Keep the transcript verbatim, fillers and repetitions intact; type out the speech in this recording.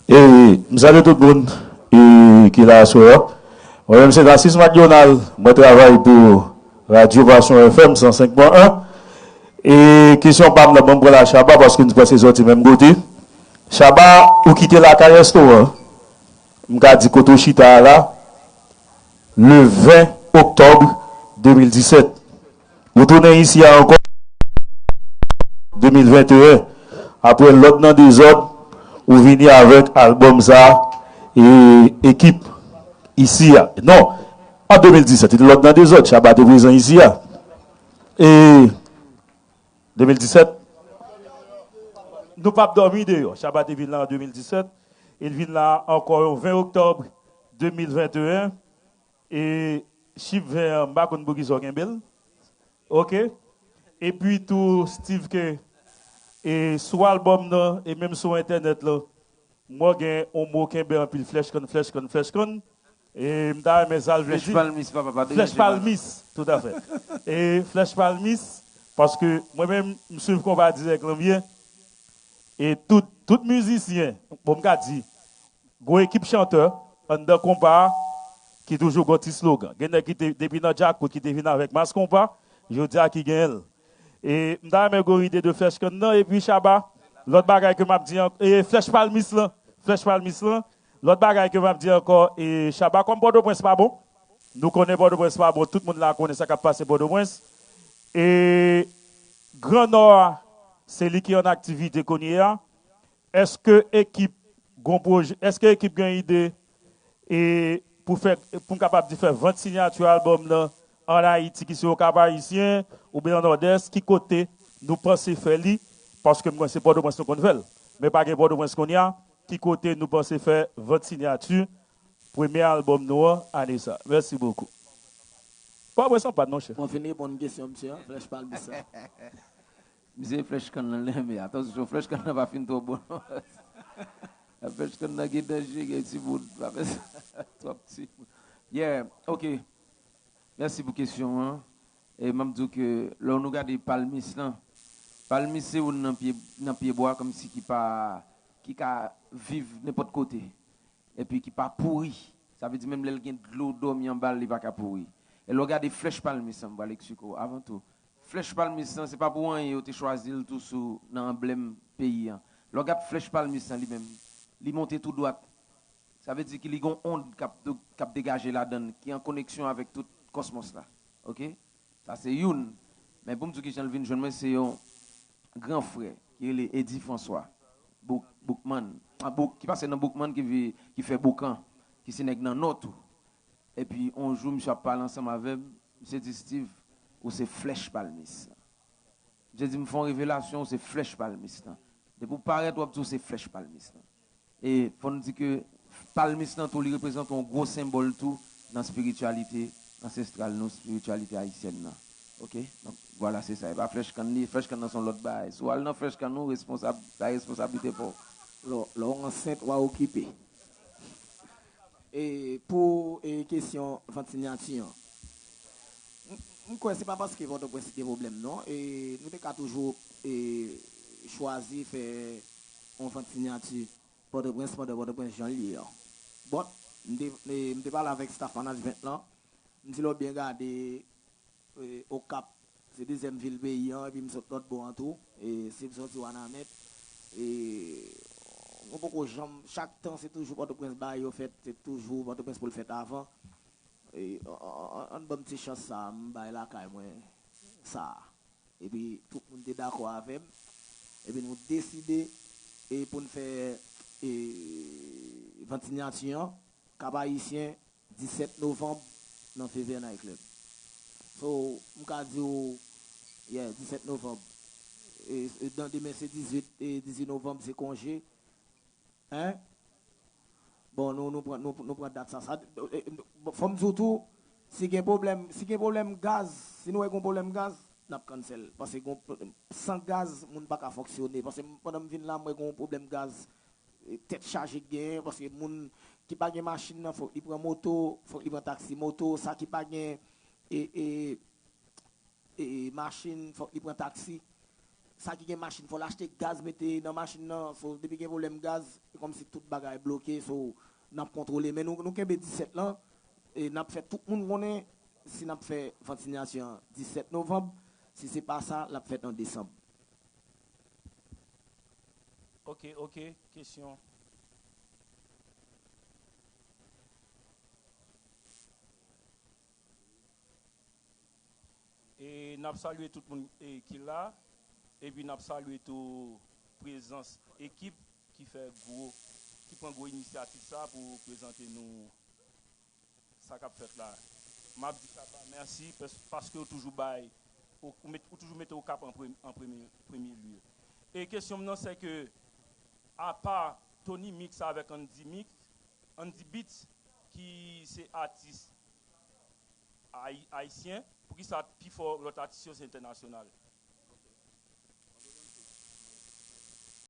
E m salye tout moun e, ki la aswè a. Mwen menm se Narcisse Macdonald, mwen travay pou Radyo Passion F M san senk pwen en. E kesyon pa m nan, ban m pran la Chaba paske n prèske sòti menm kote. Chaba, ou kite lakay restoran, m ka di kote w chita a la, le ven oktòb de mil disèt. Ou tounen isi a ankò de mil venteyen. Apre Lòd nan Dezòd, ou vini avèk albòm sa e ekip isi a. Non, an de mil disèt, se te Lòd nan Dezòd, Chaba te prezan isi a. E de mil disèt, nou p ap dòmi deyò. Chaba te vin la an de mil disèt, e l vin la ankò yon ven oktòb de mil venteyen. E chif ven an, m pa konn poukisa w kenbe l. Oke. Epi tou, Steve K, e sou albòm nan, e menm sou entènèt lan, mwen gen yon mo kenbe anpil, flèch kann, flèch kann, flèch kann. E m ta renmen sa l vle Flèch di. Palmis, papa, pa Flèch deranje, papa. Palmis, toutafè. E flèch palmis, paske mwen menm, m swiv konpa dirèk lan byen. E tout, tout mizisyen, bon, m ka di, gwo ekip chantè anndan konpa a ki toujou gon ti slogan. Gen nèg ki te, depi nan djakout ki te vin avèk mas konpa, jodi a ki genyen l. E m ta renmen gen yon ide de flèch kann nan, epi Chaba, lòt bagay ke m ap di an, e flèch palmis lan, flèch palmis lan, lòt bagay ke m ap di ankò, e Chaba, kòm Pòtoprens pa bon, nou konnen Pòtoprens pa bon, tout moun la konnen sa k ap pase Pòtoprens. E Gran Nò a, se li ki an aktivite kounye a. Èske ekip gon pwojè, èske ekip gen ide e pou fè, pou m kapab di fè vant siyati albòm nan an Ayiti, ki se Okap Ayisyen oubyen nan Nòdès, ki kote nou panse fè li? Paske m konnen se Pòtoprens nou konn fè l. Men pa gen Pòtoprens kounye a, ki kote nou panse fè vant siyati premye albòm nou an ane sa? Mèsi bokou. Pòtoprens an pat, monchè. Mwen fin reponn kesyon misye an, flèch palmis sa. Misye flèch kann nan l renmen. Atansyon, flèch kann nan pa fin twò bon non. Flèch kann nan gen danje, gen timoun. Pa fè sa. Twòp timoun. Yeah, oke. Mèsi pou kesyon an. E m ap di w ke lè nou gade palmis lan, palmis se youn nan pye, nan pye bwa kòmsi ki pa, ki ka viv nenpòt kote. Epi ki pa pouri. Sa vle di menm lè l gen dlo dòmi anba l, li pa ka pouri. E lè w gade flèch palmis lan, m pral eksplike w avan tou. Flèch palmis lan, se pa pou anyen yo te chwazi l tou sou nan anblèm peyi an. Lè w gad flèch palmis lan li menm, li monte tou dwat. Sa vle di ki li gon ond k ap, k ap degaje ladan l, ki an koneksyon avèk tout kòsmòs la. Oke? Sa se youn. Men pou m di w kijan l vin jwenn mwen, se yon gran frè ki rele Eddy François. Bouk, Boukman. Ah, Bouk, ki pase nan Boukman, ki vi-, ki fè Boukan, ki se nèg nan Nò tou. Epi, yon jou, misye ap pale ansanm avè m, misye di, Steve, ou se flèch palmis. Misye di m, fè yon revelasyon, ou se flèch palmis lan. Depi w parèt, w ap di w se flèch palmis lan. E fò n di ke palmis lan tou, li reprezante yon gwo senbòl tou nan espirityalite ansestral nou, espirityalite ayisyèn nan. Oke? Donk, vwala, se sa. E pa flèch kann li, flèch kann nan se yon lòt bagay. Si w al nan flèch kann ou, responsab, bay responsablite pa w. Lè, lè w ansent, w a okipe. E pou e, kesyon vant siyati an, m, m kwè se pa paske Pòtoprens gen pwoblèm, non. E nou te ka toujou e, chwazi fè yon vant siyati Pòtoprens pandan Pòtoprens jan l ye an. But, m te, e, m te pale avèk staff management lan, m di lè w byen gade, e, Okap, se dezyèm vil peyi an, epi m sot lòt bò an tou, e, si m sòti Wanament, e, nou poko janm, chak tan se toujou Pòtoprens bagay yo fèt, se toujou Pòtoprens pou l fèt avan. E, an, an, an, ann ban m ti chans sa a, m bay lakay mwen sa a. Epi tout moun te dakò avè m. Epi nou deside e pou n fè e vant siyati an, Kap Ayisyen, disèt novanm, nan Fever Night Club. So, m ka di w, yeah, disèt novanm. E, e, dan demen se dizuit, e dizuit novanm se konje. Hein? Bon, nou, nou pran, nou, nou pran dat sa. Sa, e, e, bon, fò m di w tou, si gen pwoblèm, si gen pwoblèm gaz, si nou wè gen pwoblèm gaz, n ap cancel. Paske gon, san gaz, moun pa ka fonksyone. Paske m, pandan m vin la, m wè gen yon pwoblèm gaz, e, tèt chaje k genyen. Paske moun ki pa gen machin nan, fòk li pran moto, fòk li pran taksi moto. Sa ki pa gen, e, e, e, machin, fòk li pran taksi. Sa ki gen machin, fò l achte gaz mete nan machin nan. So, depi gen pwoblèm gaz, se kòmsi tout bagay bloke. So, n ap kontwole. Men nou, nou kenbe disèt lan. E n ap fè tout moun konnen si n ap fè vant sinyati an disèt novanm. Si se pa sa, l ap fèt an desanm. Ok, ok, kesyon. E n ap salye tout moun e, ki la. Epi n ap salye tou prezans ekip ki fè gwo, ki pran gwo inisyativ sa pou prezante nou sa k ap fèt la. M ap di Kaba mèsi pas- paske ou toujou bay, ou, ou met- ou toujou mete Okap an premye, an premye, premye lye. E kesyon m nan se ke, apa Tony Mix avèk Andy Mix, Andy Beats ki se atis ay- ayisyen, poukisa pifò lòt atis yo se entènasyonal?